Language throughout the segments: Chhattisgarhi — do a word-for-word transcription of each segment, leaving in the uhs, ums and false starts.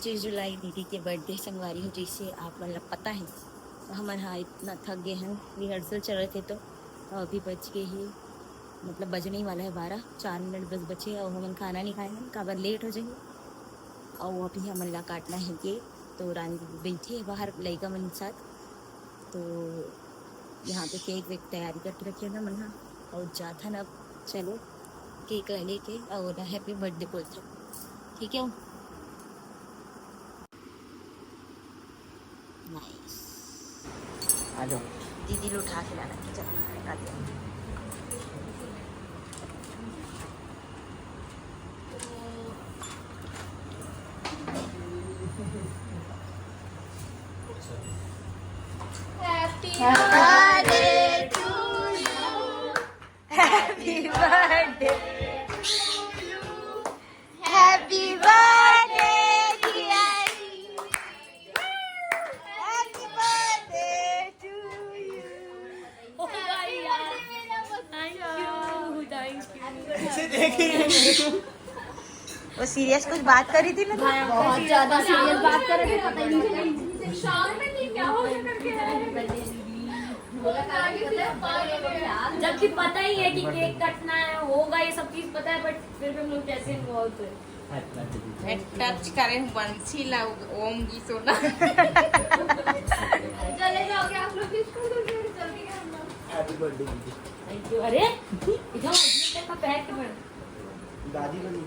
पच्चीस जुलाई दीदी के बर्थडे संगवारी हो, जैसे आप मन ला पता है, तो हमन हा इतना थक गए हैं, रिहर्सल चल रहे थे, तो अभी बज गए ही, मतलब बजने ही वाला है बारह, चार मिनट बस बचे और हमन खाना नहीं खाए हैं, काबर लेट हो जाएंगे। और अभी हमन ला काटना है केक, तो रानी दीदी बैठी है बाहर लइका मन साथ, तो यहाँ पे केक वेक तैयारी करके रखे ना मन हा, और जाथन अब। चलो केक ला लेके और ओला हैप्पी बर्थडे बोलथन, ठीक है? नाइस। आ जाओ। दीदी ला उठा के लाना, चल, आ जाओ। Happy birthday to you. Happy birthday to you. Happy birthday, dear. Happy birthday to you. ओ भाई यार, thank you, thank you। वो सीरियस कुछ बात कर रही थी ना, बहुत ज्यादा सीरियस बात कर रहे थे, पता ही नहीं चला। जबकि पता ही है कि केक कटना है, होगा, ये सब चीज पता है, बट फिर भी हम लोग कैसे इन्वॉल्व थे। मैं टच करें बंसी ला, ओम जी सोना। चले जाओगे आप लोग स्कूल, फिर चलते हैं हम लोग। हैप्पी बर्थडे दीदी। Thank you. अरे, इधर का पैक कर। दादी बनी।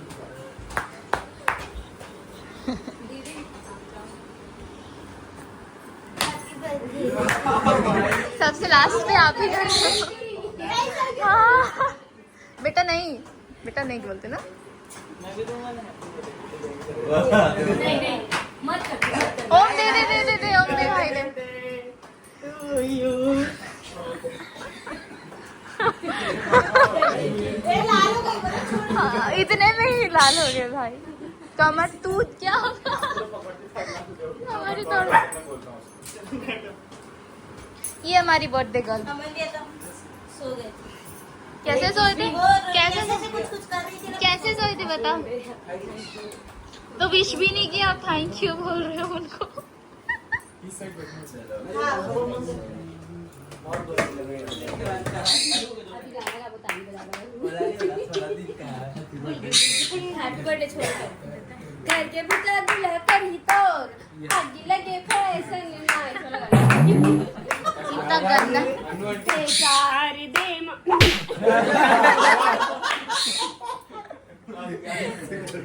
सबसे लास्ट में आप ही खड़े हो। हाँ। बेटा नहीं, बेटा नहीं बोलते ना। नहीं, नहीं, मत कर, मत कर। ओम दे, दे, दे, दे, दे, ओम दे भाई दे। हाँ, इतने में ही लाल हो गए भाई। कमर टूट क्या होगा? हमारी थोड़ी। ये हमारी बर्थडे गर्ल। कैसे सोए थे? कैसे, कैसे सोए थे बताओ? तो विश भी नहीं किया, थैंक यू बोल रहे हो उनको। हैप्पी बर्थडे छोड़ दो। घर के भीतर दुल्हा करी तोर, आगी लगे फैशन में। इतना गंदा। बेकार दे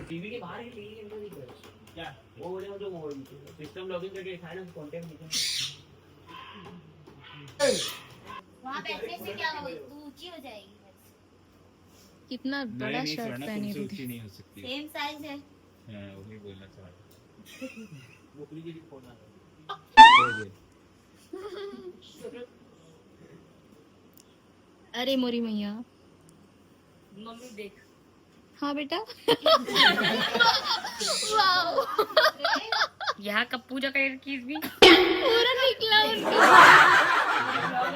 टीवी के बाहर ही टीवी के अंदर नहीं करो। क्या? वो बोले, वो जो सिस्टम लॉगिन करके दिखाया ना, कंटेंट दिखा। वहाँ बैठने से क्या होगा? तू ऊंची हो जाएगी। कितना बड़ा शर्ट पहनी थी। ऊंची नहीं हो सकती। सेम साइज है। हाँ, वही बोलना चाह रहा। अरे मोरी मैया। मम्मी देख। हाँ बेटा। वाओ। यहाँ का पूजा का एक चीज भी पूरा निकला उनका।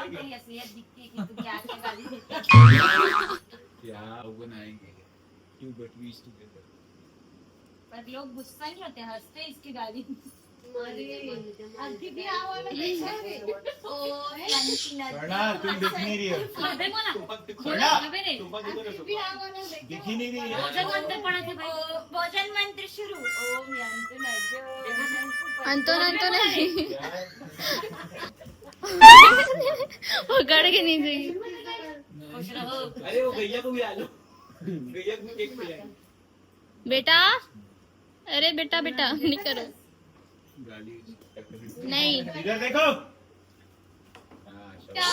तेरी असलियत दिखती है कि तू क्या क्या गाली देती है। क्या बनाएंगे? Two but we together। पर लोग गुस्सा नहीं होते, हंसते इसकी गाली। अभी भी आवा ना, देखा है? ओ, अंजना। स्वर्णा, तुम दिख नहीं रही हो। अबे बोला। स्वर्णा, अबे रे। अभी भी आवा ना, देखा है? दिख ही नहीं रही है। भोजन मंत्र पढ़ा थे भाई। ओ, भोजन मंत्र शुरू। ओम यंतुना जो। अंतोन, अंतोन नहीं। वो गड़ के नहीं गई। खुश रहो। अरे, वो गैया को भी आ लो। गैया को केक खिलाएंगे। बेटा, अरे बेटा, बेटा, नहीं करो। नहीं। इधर देखो। क्या?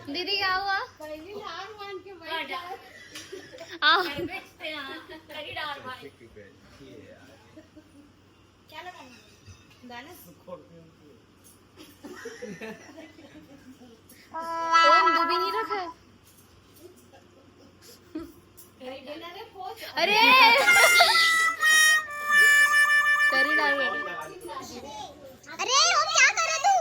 दीदी, क्या हुआ? पहली हार मान के बैठ जा। आओ। क्या लगाएंगे? गाना? ओम, दो भी नहीं रखा है। अरे, करी डाल। अरे, वो क्या कर रहा तू?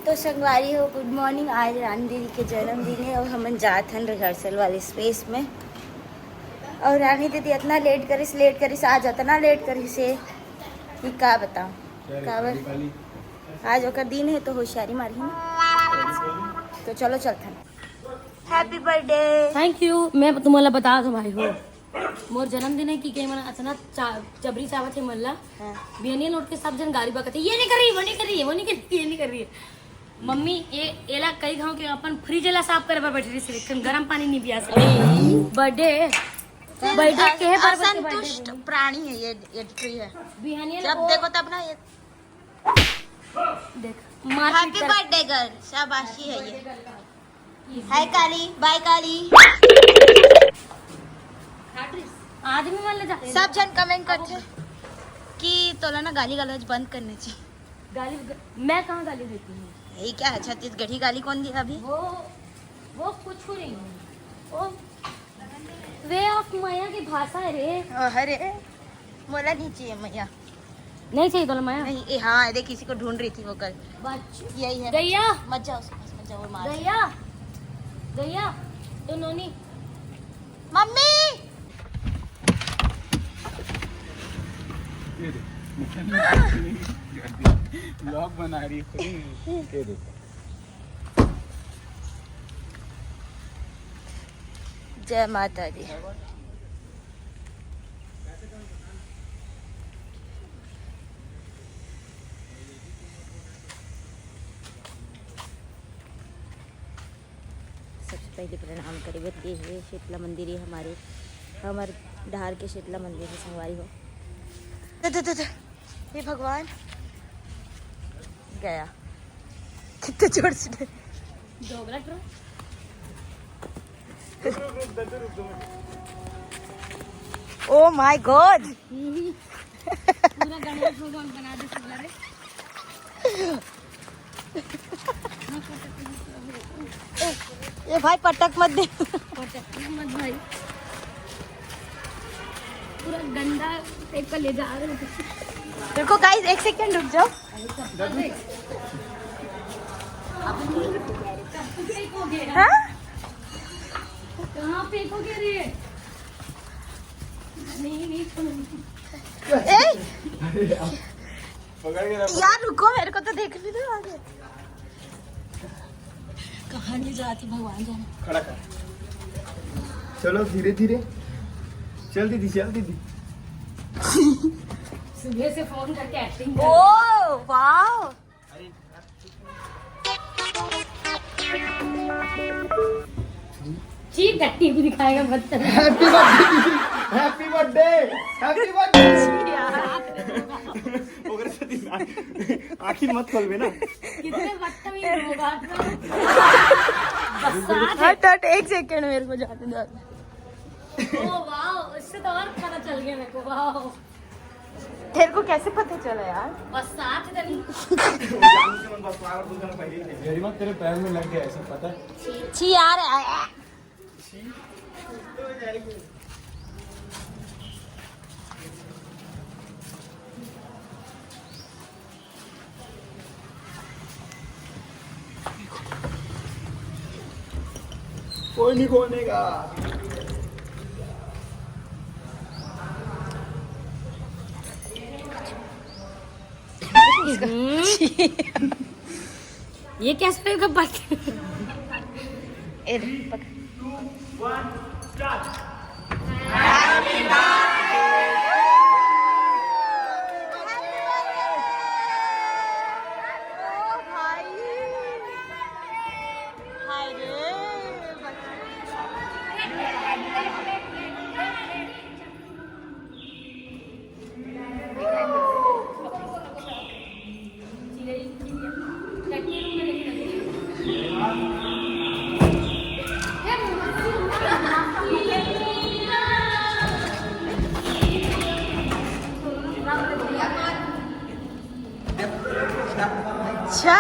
तो संगवारी हो, गुड मॉर्निंग। आज रानी दीदी के जन्मदिन है और हमन जात हन रिहर्सल वाले स्पेस में। और रानी दीदी इतना लेट करिस, लेट करिस, आज इतना लेट करिस है कि का बताऊं। काबर आज ओकर दिन है तो होशियारी मारही ना। तो चलो चलथन। Happy birthday। Thank you। मैं तुम्हाला बता दूं भाई हो, मोर जन्मदिन है कि के मन अचानक चा-, जबरी चावत है मल्ला। हाँ। बिहनिया उठ के सब जन गारी बकत है, ये नहीं कर रही, वो नहीं कर रही है, वो नहीं कर रही है, ये नहीं कर रही है। मम्मी ये एला कई घाव के अपन फ्रिज ला साफ करे बर बैठ रही, सिर्फ गरम पानी नहीं पिया सके। बर्थडे, बर्थडे के है, पर असंतुष्ट प्राणी है ये, ये ट्री है। बिहनिया जब देखो तब ना ये देख, मारपीट हैप्पी कर बर्थडे गर्ल, शाबाशी है ये। हाय काली, बाय काली। आदमी मन ले जा। सब जन कमेंट करथे कि तोला ना गाली गलौज बंद करने चाहिए। गाली ग-, मैं कहाँ गाली देती हूँ? यही क्या है, छत्तीसगढ़ी गाली कौन दिया अभी? वो, वो कुछ नहीं है। वो वे ऑफ माया की भाषा है रे। अरे, मोला नहीं चाहिए मैया। नहीं चाहिए तोला माया? नहीं, ए, हाँ, देख, किसी को ढूंढ रही थी वो कल। बच्चू। यही है। गैया। मत जाओ उसके पास, मत जाओ, वो मार। गैया, गैया, तो नोनी। मम्मी। ये देख, व्लॉग बना रही है। ये देख। जय माता दी। सबसे पहले प्रणाम करे बर गे हे शीतला मंदिर, ये हमारे, हमर डहार के शीतला मंदिर है संगवारी हो। दे, दे, दे, दे। हे भगवान, गया। कितने जोर से डे-, Oh my God। पूरा गणेश भगवान बना दे पूरा रे। ये भाई पटक मत दे। पटक मत भाई। पूरा गंदा टाइप का ले जा रहे हो। देखो गाइस, एक सेकंड रुक जाओ। हाँ? कहाँ फेंकोगे रे? नहीं, नहीं, ए? पकड़ के रखो। यार रुको, मेरे को तो देखने दो आगे। कहाँ नहीं जाती भगवान जाने। खड़ा कर। चलो धीरे धीरे। चल दीदी, चल दीदी। सुबह से फोन करके एक्टिंग कर। Oh wow. चीप टट्टी भी दिखाएगा बदतमीज। Happy birthday, happy birthday, happy birthday। ओकरे से दिन आँखी मत खोलबे ना। कितने बदतमीज लोग आप लोग। बरसात है। हट, हट, एक सेकंड, मेरे को जाने दो। ओ वाओ, इससे तो और पता चल गया मेरे को। वाओ। तेरे को कैसे पता चला यार? बरसात है तनी। गरिमा, तेरे पैर में लग गया है, सब पता है। छी यार। कोई नहीं खोने का। ये कैसे होगा बात? ए, पकड़। अच्छा।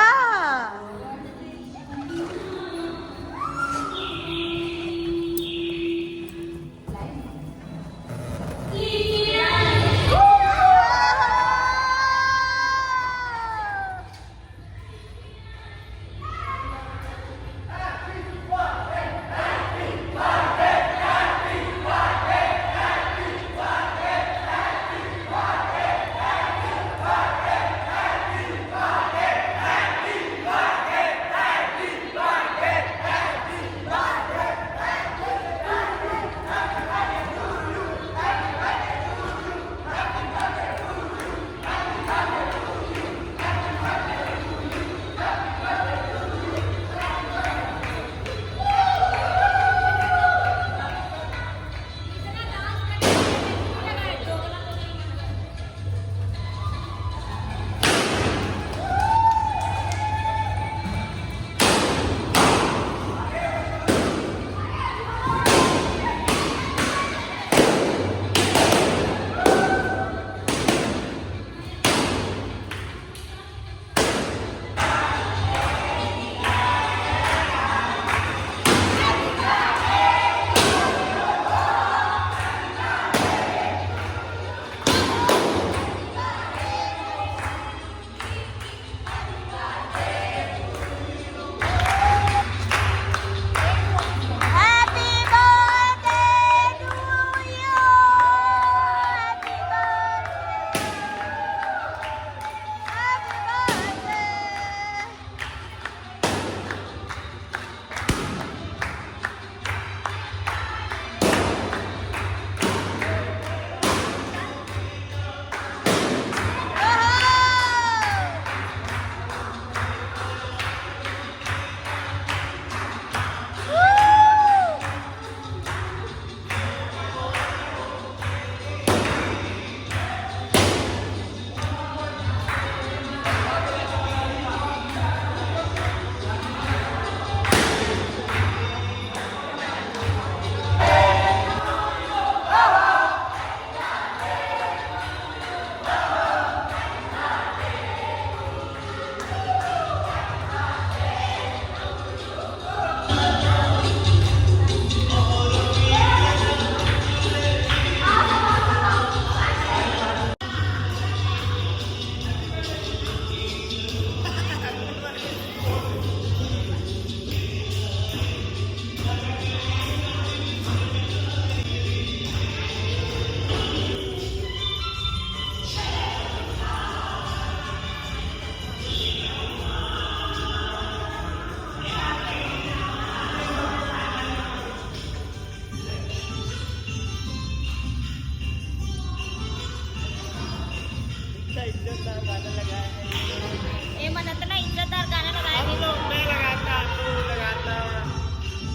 इतना इज्जतदार गाना लगाया है। ए मन इतना इज्जतदार गाना लगाया हम है। लोग, मैं लगाता, तू लगाता।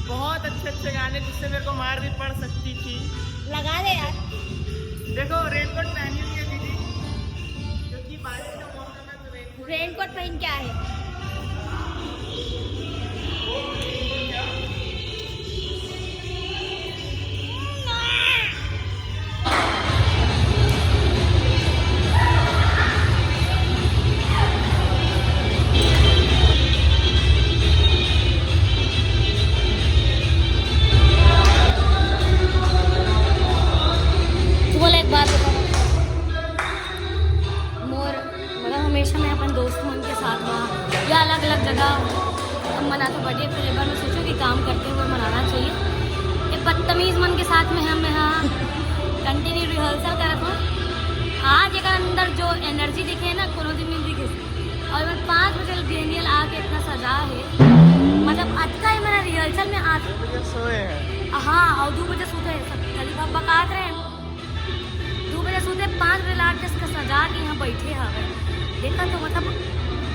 बहुत अच्छे अच्छे गाने, जिससे मेरे को मार भी पड़ सकती थी। लगा दे यार। देखो, रेनकोट पहनी हुई है दीदी, क्योंकि बारिश का मौसम है, तो रेनकोट रेनकोट पहन के आए। तू बोला एक बात बता। मोर, मतलब, हमेशा मैं अपन दोस्त मन के साथ वहाँ या अलग अलग जगह हम मनाते बर्थडे, फिर एक बार मैं सोचो कि काम करते हुए मनाना चाहिए। ये बदतमीज मन के साथ में हम यहाँ कंटिन्यू रिहर्सल करत हूँ। आज एक अंदर जो एनर्जी दिखे ना, कोनो दिन नहीं दिखे। और मैं पाँच बजे डेनियल आके इतना सजा है, मतलब, अतका ही मेरा रिहर्सल में आज सोए हैं। हाँ, और दो बजे सोते हैं सब, खाली बक बकात रहे हैं। दो बजे सोते, पाँच बजे लाग के इसका सजा के यहाँ बैठे हवे। देखा तो, मतलब,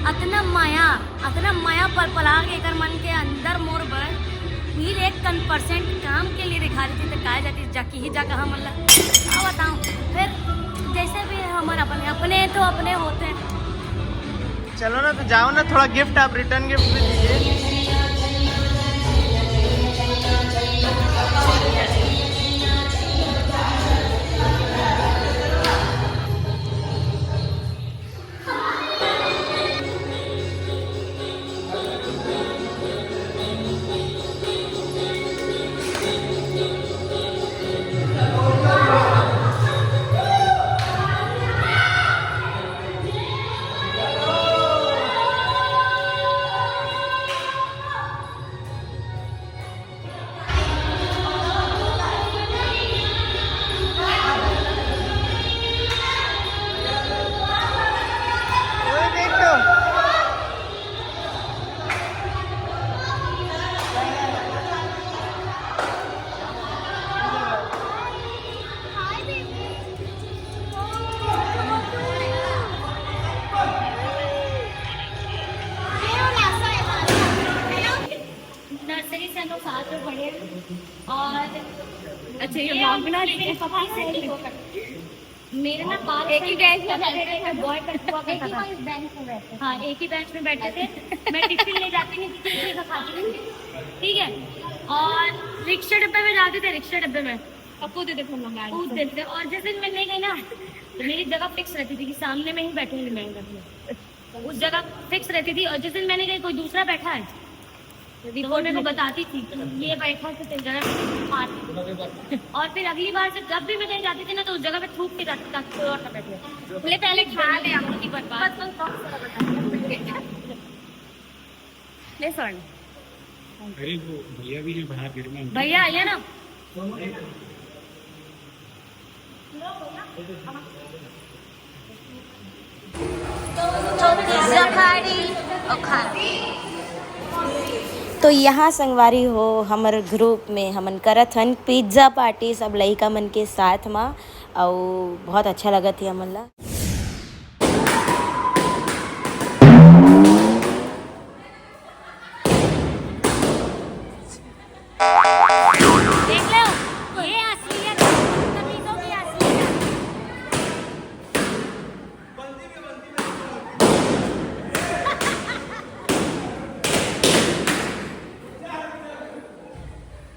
अतना माया, अतना माया पलपला के एकर मन के अंदर मोर बर। नील एक कन परसेंट काम के लिए दिखा देती तो काय जाती, जाकी ही जा कहा मन ला। का बताऊं? फिर जैसे भी हमर अपने, अपने तो अपने होते हैं। चलो ना, तो जाओ ना, थोड़ा गिफ्ट आप रिटर्न गिफ्ट भी दीजिए। और अच्छा, ये ये vlog बना मेरे रही है। पापा से मेरे ना बारह एक ही साल बेंच में बैठे थे, बॉय कट हुआ करता था। बेंच में बैठे हाँ, थे। एक ही बेंच में बैठे थे। मैं टिफिन ले जाती नहीं थी, टिफिन का खाती नहीं थी। ठीक है, और रिक्शा डब्बे में जाते थे, रिक्शा डब्बे में और कूद देते थे हम लोग गाड़ी कूद से। देते थे। और जिस दिन मैं नहीं गई ना, तो मेरी जगह फिक्स रहती थी कि सामने में ही बैठेंगे मैम, उस जगह फिक्स रहती थी। और जिस दिन मैंने कहीं कोई दूसरा बैठा है, तो वो मेरे को बताती थी कि ये बैठा है, तो तेरी जगह मारती थी। और फिर अगली बार से जब भी मैं कहीं जाती थी ना, तो उस जगह पे थूक के जाती थी ताकि कोई और ना बैठे। बोले, पहले खा ले, हम लोग की बर्बाद। बस, बस, बहुत सारा बता दिया। ले स्वर्ण। अरे, वो भैया भी है बाहर, गिरना। भैया आइए ना। तो पिज्जा पार्टी और खाना। तो यहाँ संगवारी हो, हमर ग्रुप में हमन करत हन पिज्जा पार्टी सब लइका मन के साथ मा, अउ बहुत अच्छा लगत हे हमन ला। देख लो, ये असलियत, बदतमीजों की असलियत।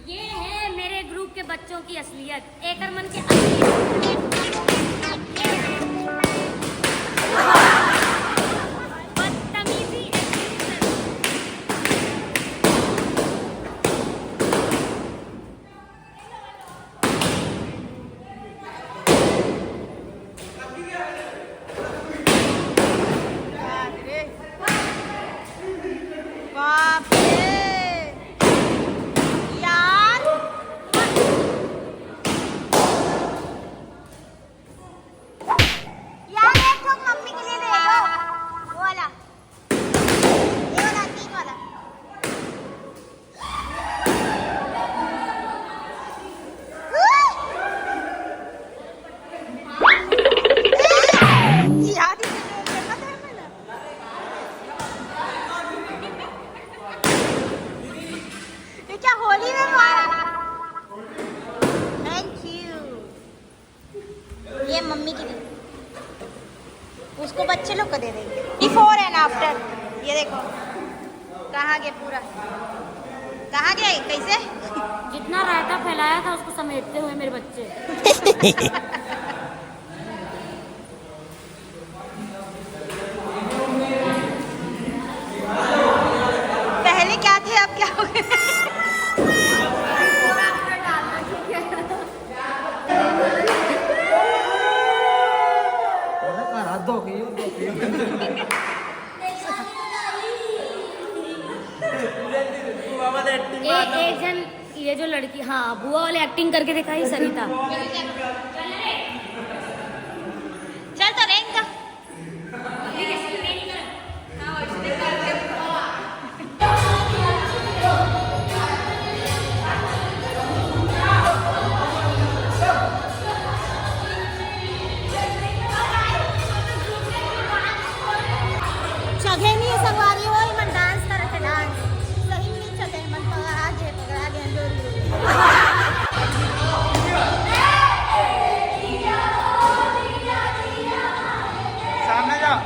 ये है मेरे ग्रुप के बच्चों की असलियत। एकर मन के असली बदतमीजी। बाप रे। यार। यार, एक ठोक मम्मी के लिए दे दो। वो वाला। ये वाला, तीन वाला। यार, ये क्या होली में मारा? Thank you. ये मम्मी की दी, उसको बच्चे लोग को दे देंगे। बिफोर एंड आफ्टर, ये देखो कहाँ गए पूरा, कहाँ गए, कैसे? जितना रायता फैलाया था, उसको समेटते हुए मेरे बच्चे। पहले क्या थे, अब क्या हो गए? एक जन, ये जो लड़की, हाँ, बुआ वाले एक्टिंग करके दिखाई, सरिता। चल तो रेंग का। जगह नहीं है संगवारी हो, मन डांस करत हे, डांस। सही में नहीं चले, मन पगला जे, पगला जे, जोर जोर। सामने जाओ।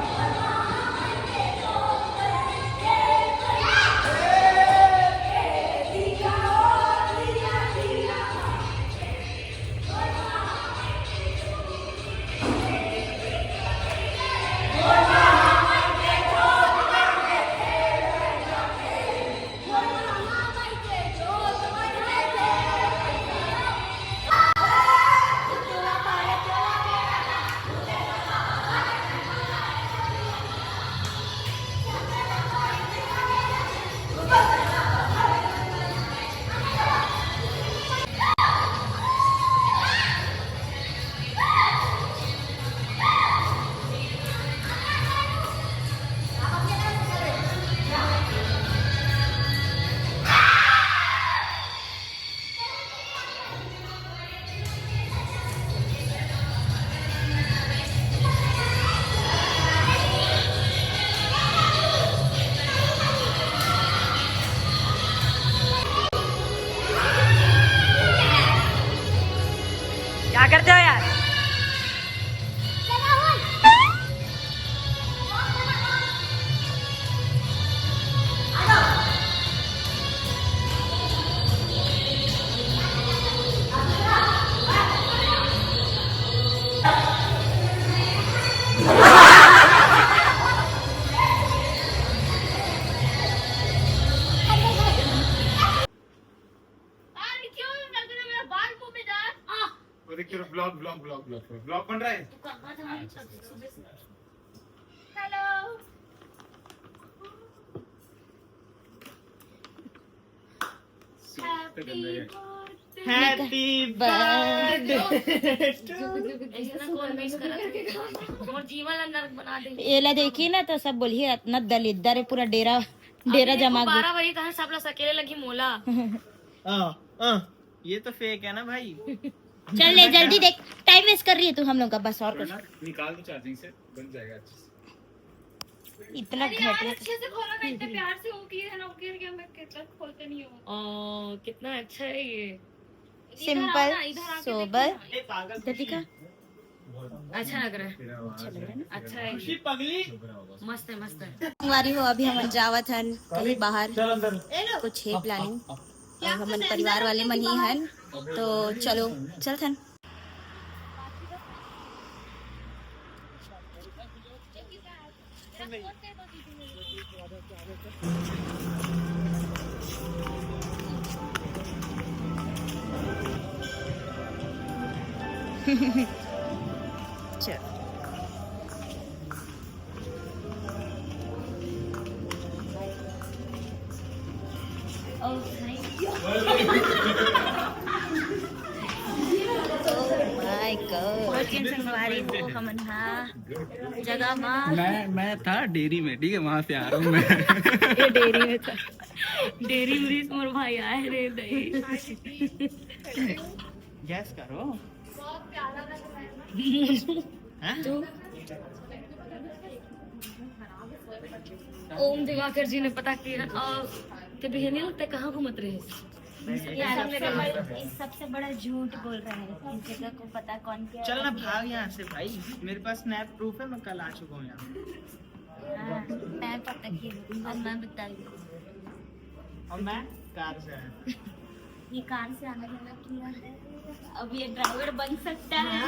Blog blog blog blog blog बन रहा है। हेलो। Happy birthday to ऐसा कौन मिस करा था? मोर जीवन ला नरक बना दे। एला देखी ना तो सब बोलिए इतना दलिद्दर है, पूरा डेरा डेरा जमा गया। बारह बजे कहाँ सब लोग अकेले लगी मोला। हाँ, हाँ, ये तो फेक है ना भाई। चल ले जल्दी देख, टाइम वेस्ट कर रही है तू हम लोग का, बस और कुछ। निकाल दो चार्जिंग से, बन जाएगा अच्छे से। इतना अरे यार, घटिया। अच्छे से खोलो ना, इतने प्यार से वो किए है ना, वो किए क्या मैं कितना खोलते नहीं हूँ। ओ, कितना अच्छा है ये। इधर आओ सिंपल, ना, इधर आके सोबर। देखो ना। दीपिका, अच्छा लग रहा है। अच्छा लग रहा है ना? अच्छा है। खुशी पगली। मस्त है, मस्त है। संगवारी हो, अभी हमन जावत हन कहीं बाहर, कुछ है प्लानिंग। और हमन परिवार वाले मन ही हन, तो चलो चलत हन। चल। Oh my God। संगवारी हो, हमन हा जगह मा मैं मैं था डेयरी में, ठीक है, वहां से आ रहा हूँ मैं। ये डेयरी में था। डेयरी उरी से मोर भाई आए रे दही। गैस करो। तू ओम दिवाकर जी ने पता किया और ते बिहनी लगते कहाँ घूमत रहे? ये सबसे बड़ा, ये सबसे बड़ा झूठ बोल रहा है, इस जगह को पता कौन क्या चल ना, किया। भाग यहाँ से भाई, मेरे पास स्नैप प्रूफ है, मैं कल आ चुका हूँ यहाँ। हाँ, मैं पता की हूँ, अब मैं बताई। और मैं कार से आया। ये कार से आने जाना किया है, अब ये ड्राइवर बन सकता है।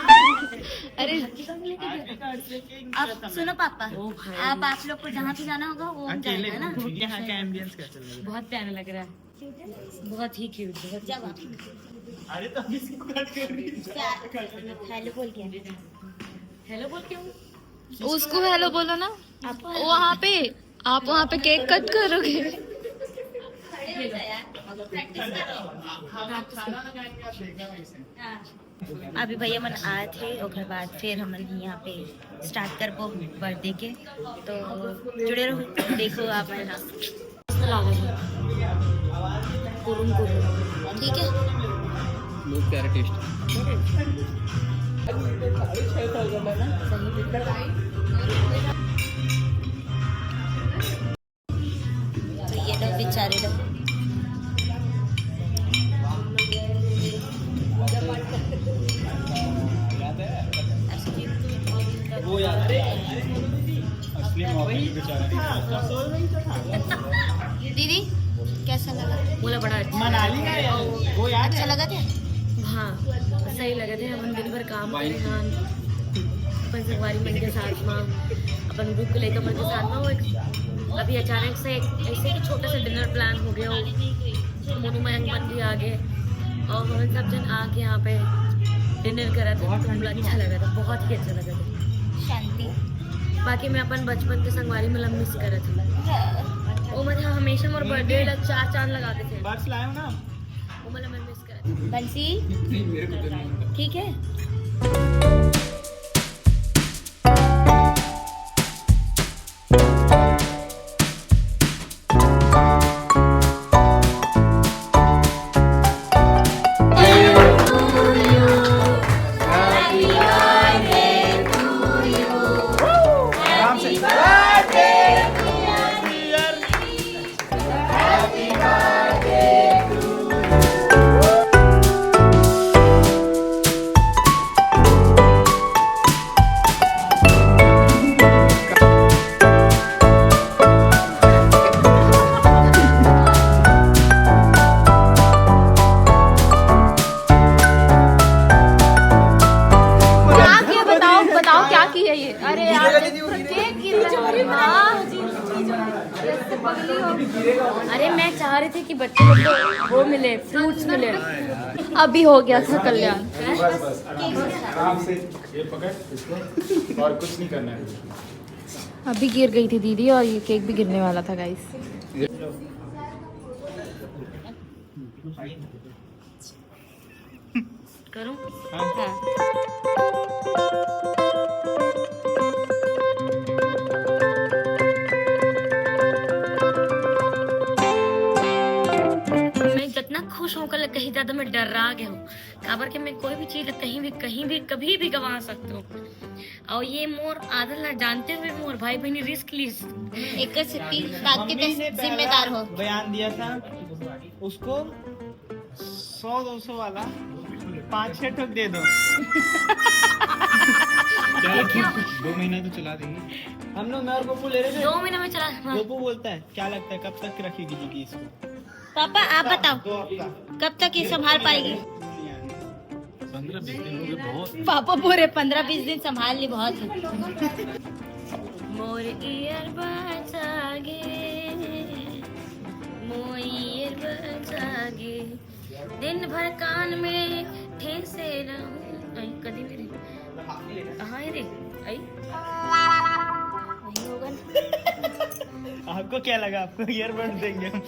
अरे आरटी कार्ड से के अब सुनो पापा, ओ भाई। आप आप लोग को जहाँ भी जाना होगा वो हम अकेले जाएगा ना। यहाँ का एम्बियंस कैसा लग रहा बहुत प्यारा लग रहा है, बहुत ही क्यूट, बहुत जब आप है? अरे तो अब इसको कट कर रही है। क्या हेलो बोल के हेलो बोल के हूँ। उसको हेलो बोलो ना, वहाँ पे, आप वहाँ पे केक कट करोगे। खाना लगाएंगे, आप देखना वैसे। अभी भैया मन आए थे, ओकर बाद फिर हमन यहाँ पे स्टार्ट करबो बर्थडे के, तो जुड़े रहो, देखो आप है ना। मस्त लागत है। कुरुम कुरुम। ठीक है। बहुत प्यारा टेस्ट। तो ये लोग बेचारे लोग वो याद है। असली मोहब्बत बेचारा नहीं था। दीदी कैसा लगा? बोला बड़ा अच्छा। मनाली का यार, वो याद अच्छा है? लगा था? हाँ, सही लगे थे। अपन दिन भर काम करे हैं, अपन संगवारी मन के साथ में, अपन ग्रुप को लेकर मन के साथ में। वो एक अभी अचानक से एक ऐसे ही छोटा सा डिनर प्लान हो गया हो, मोनू मयंक मन भी आ गए और हम सब जन आके यहाँ पे डिनर करा था, तो पूरा अच्छा लगा था, बहुत ही अच्छा लगा था। शांति। बाकी मैं अपन बचपन के संगवारी मतलब मिस करत हूँ। वो मतलब हमेशा मोर बर्थडे ला चार चांद लगाते थे। बर्ड्स लाए हो ना? वो मतलब मैं मिस करत हूँ। बंसी नहीं, मेरे को तो नहीं। ठीक है। आराम से। क्या किया बताओ, बताओ क्या की है ये? अरे यार, केक गिर रहा है। हाँ। अरे मैं चाह रही थी कि बच्चे लोग को वो मिले, फ्रूट्स मिले। अभी हो गया था कल्याण। बस बस, आराम से, आराम से। ये पकड़ इसको, और कुछ नहीं करना है। अभी गिर गई थी दीदी और ये केक भी गिरने वाला था, गाइस। करूं? हाँ। हाँ। मैं जितना खुश हूँ, कल कहीं ज्यादा मैं डर्रा गया हूँ, काबर के मैं कोई भी चीज कहीं भी, कहीं भी, कभी भी गंवा सकती हूँ। और ये मोर आदत ला जानते हुए मोर भाई बहनी रिस्क लीस। एक शक्ति ताकत के जिम्मेदार हो। बयान दिया था उसको, सौ दो सौ वाला पाँच छह ठोक दे दो। चलो ठीक, दो महीना तो चला देंगे। हम लोग, मैं और गोपू ले रहे थे। दो महीने में चला, हाँ। गोपू बोलता है, क्या लगता है कब तक रखेगी दीदी इसको? पापा, आप बताओ, दो हफ्ता। कब तक ये संभाल पाएगी? पंद्रह बीस दिन हो गए, बहुत। पापा पूरे पंद्रह बीस दिन संभाल ली, बहुत है। मोर ईयर बचा गे, मोर ईयर बचा गे, दिन भर कान में ठेसे रहूं। आई, कदी मेरे, कहाँ है रे? आई, वही होगा ना। आपको क्या लगा, आपको ईयरबड देंगे हम?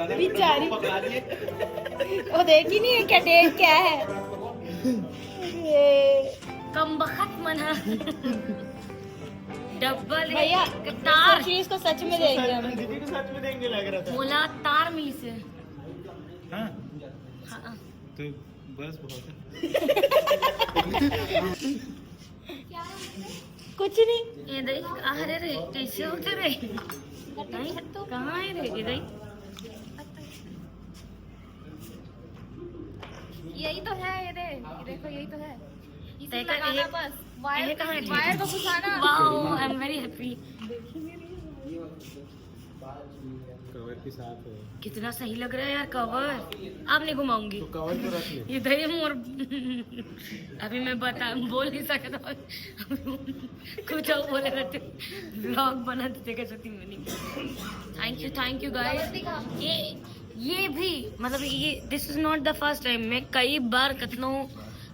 बेचारी। वो देख ही नहीं है क्या, डेट क्या है? ये कमबख्त मन है। डबल भैया, तार। चीज को सच में देंगे हम। दीदी को सच में देंगे लग रहा था। मोला तार मिली से। हाँ। हाँ। तो बस बहुत है। कुछ नहीं। ये देख, अरे रे, कैसे होते रे? नहीं, कहाँ है रे? ये देख। यही तो है, ये दे, ये देखो, यही तो है। इसे लगाना बस। वायर कहाँ है? वायर को घुसाना। Wow, I am very happy। Cover के साथ है। कितना सही लग रहा है यार कवर। अब नहीं घुमाऊंगी। तो कवर को रख ले। ये दही मोर। अभी मैं बता, बोल नहीं सकता। कुछ और बोले रहते, व्लॉग बनाते थे कैसे तीन महीने। Thank you, thank you guys। ये, ये भी, मतलब, ये, this is not the first time। मैं कई बार कतनो,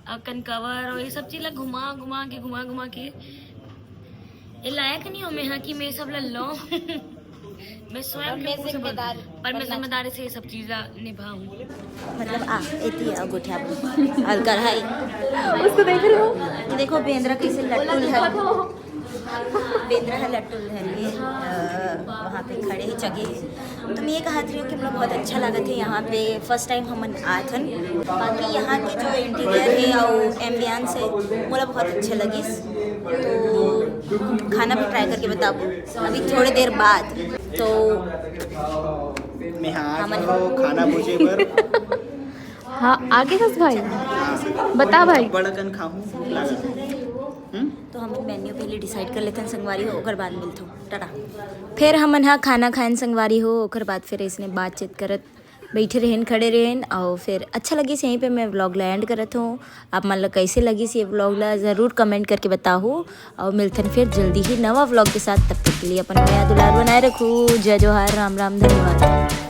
अ, कनकवर और ये सब चीज ला घुमा घुमा के, घुमा घुमा के ये लायक नहीं हो मैं, हाँ, कि मैं सब ला लो। मैं स्वयं के मुंह से बोल-, पर मैं जिम्मेदारी से ये सब चीज ला निभाऊं। मतलब, आ, एती है अंगूठा और कढ़ाई। उसको देख रहे हो? ये देखो, बेंद्रा कैसे लट्टुल है। बेंद्रा है, लट्टुल है ये, अ, वहाँ पे खड़े हैं जगह। तो मैं ये कहत रही हूँ कि मोला बहुत अच्छा लागत है यहाँ पे। फर्स्ट टाइम हमन आथन। बाकी यहाँ के जो इंटीरियर है और एम्बियंस है, मोला बहुत अच्छा लगिस। तो खाना भी ट्राई करके बताबो अभी थोड़ी देर बाद। तो मैं हाँ, हमन खाना बुझे बर। हाँ, आगे बस भाई। हाँ। बता भाई। बड़ा कन खाहूँ, भूख लागत है। हम्म? तो हम मेन्यू पहले डिसाइड कर लेथन संगवारी हो, ओकर बाद मिलथो। टाटा। फिर हमन हा खाना खाएन संगवारी हो, ओकर बाद फिर इसने बातचीत करत बैठे रहेन, खड़े रहेन, और फिर अच्छा लगिस यहीं पे मैं व्लॉग ला एंड करत हूँ। आप मन ला कैसे लगिस ये व्लॉग ला, जरूर कमेंट करके बताओ, और मिलथन फिर जल्दी ही नवा व्लॉग के साथ। तब तक के लिए अपन मया दुलार बनाए रखू। जय जोहार, राम राम, धन्यवाद।